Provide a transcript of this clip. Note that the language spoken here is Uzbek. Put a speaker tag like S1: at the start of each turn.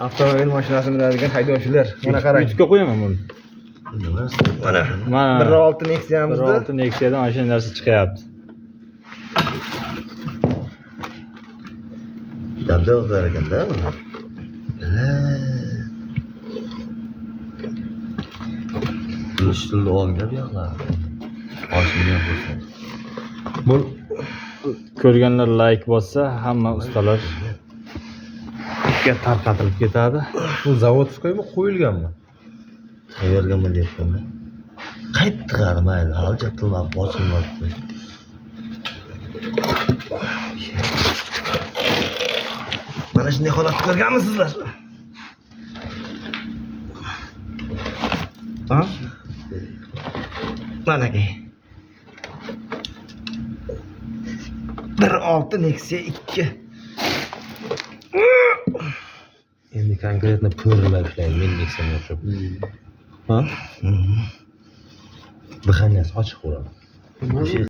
S1: Avtomobil mashinasini minadigan haydovchilar. Mana qarang.
S2: YouTube'ga qo'yaman buni.
S1: Mana.
S2: Mana.
S1: 1.6 Nexia'mizda
S2: 1.6 Nexia'dan mana shunday narsa chiqyapti.
S3: Dabdaba qilar ekanda buni. Buni stulni olgan bu yoqlar. Oshini ham bo'lsa.
S2: Bu ko'rganlar like bossa, hamma ustalar tarqatilib ketadi.
S4: Bu zavodskoymi qo'yilganmi?
S3: Tayyorganman deyapman. Qaytdi mayli, hali chatilmabdi, ochilmabdi.
S1: Mana shunday holatni ko'rganmisizlar? Ha? Manaki. 1.6 Nexia 2.
S4: Endi konkretно po'rilab ishlaydi, men Nexia'ga o'xshab. Ha? Дыхание si ochiq bo'ladi.